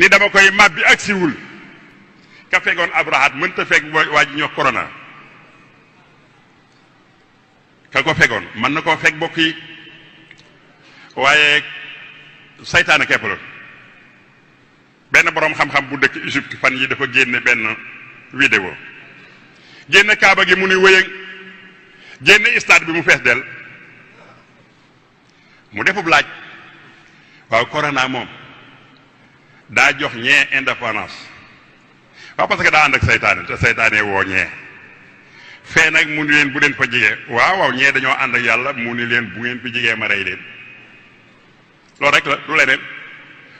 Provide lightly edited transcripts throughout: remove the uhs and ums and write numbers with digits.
ni dama koy màbbi ak siwul ka fegoon abrahat mënta fekk waa ji ñoo corona ka ko fegoon mën na koo fekk bokk yi waaye saytaane kepp la benn boroom xam-xam bu dëkk Égypte fan yi dafa génne benn vidéo génne kaaba gi mu ni wëyëng génne stade bi mu fees del mu defub laaj waaw corona moom daa jox ñee indépendance waaw parce que daa ànd ak saytaane te saytaane woo ñee fee nag mu ni leen bu leen fa jigee waaw ñee dañoo ànd ak yàlla mu ni leen bu ngeen fi jigee ma rey leen loolu rek la du leneen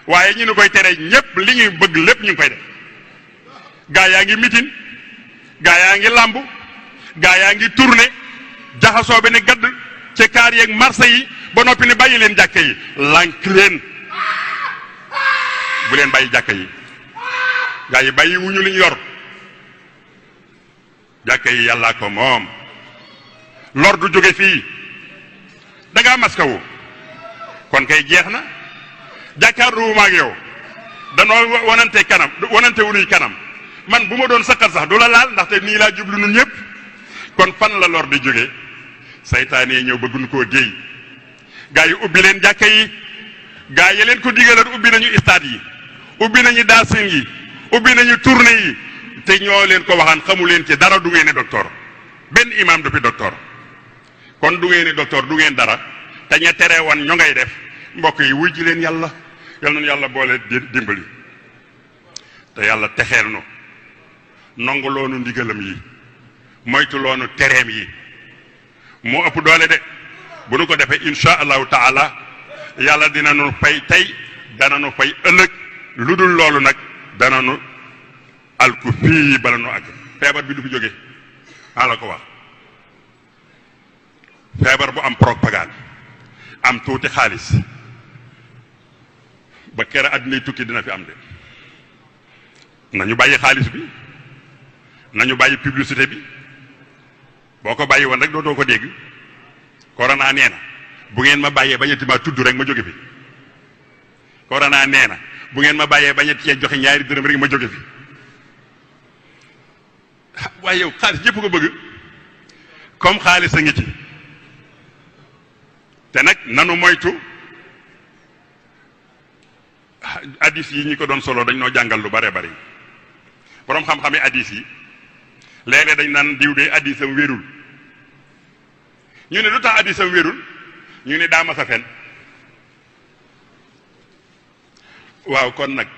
waaye ñu ni koy tere ñépp li ñuy bëgg lépp ñu ngi koy def gaa yaa ngi mitin gaa yaa ngi làmb gaa yaa ngi tourné jaxasoo bi ne gadd ci kaar yeeg marché yi ba noppi ne bàyyi leen jàkka yi lànk leen bu leen bàyyi jàkka yi gaa yi bàyyi wuñu li ñu yor jàkka yi yàllaa ko moom lor du jóge fii da ngaa maskawu kon kay jeex na jàkkaarluwuma ak yow danoo wanante kanam wanante wunuy kanam man bu ma doon saqal sax du la laal ndaxte nii laa jublu nun ñëpp kon fan la lor di jóge saytaane yi ñëw bëgguñu koo déey gaa yi ubbi leen jàkka yi gaa yi leen ko digaloon ubbi nañu stade yi ubbi nañu dansin yi ubbi nañu tournée yi te ñoo leen ko waxaan xamu leen ci dara du ngeen ni docteur benn imam du fi docteur kon du ngeen ni docteur du ngeen dara te ña tere woon ñoo ngay def mbokk yi wuy ji leen yàlla yal nañu yàlla boole dimbali te yàlla texeel nu nongu loonu ndigalam yi moytu loonu tereem yi moo ëpp doole de bu nu ko defee insha allahu taala yàlla dina nu fay tey dana nu fay ëllëg lu dul loolu nag dana nu alku fii bala nu àgg feebar bi du fi jóge maa la ko wax feebar bu am propagande am tuuti xaalis ba kere àddina tukki dina fi am de nañu bàyyi xaalis bi nañu bàyyi publicité bi boo ko bàyyi woon rek dootoo ko dégg corona nee na bu ngeen ma bàyyee bañati ma tudd rek ma jóge fi corona nee na bu ngeen ma bàyyee bañati cee joxe ñaari dërëm rek ma jóge fi waaye yow xaalis ñëpp ko bëgg comme xaalis a ngi ci te nag nanu moytu addis yi ñi ko doon solo dañ noo jàngal lu bare bari boroom xam-xami addis yi léeg-léeg dañ naan diw de addisam wérul ñu ne lu tax addisam wérul ñu ne daa mas a fen waaw kon nag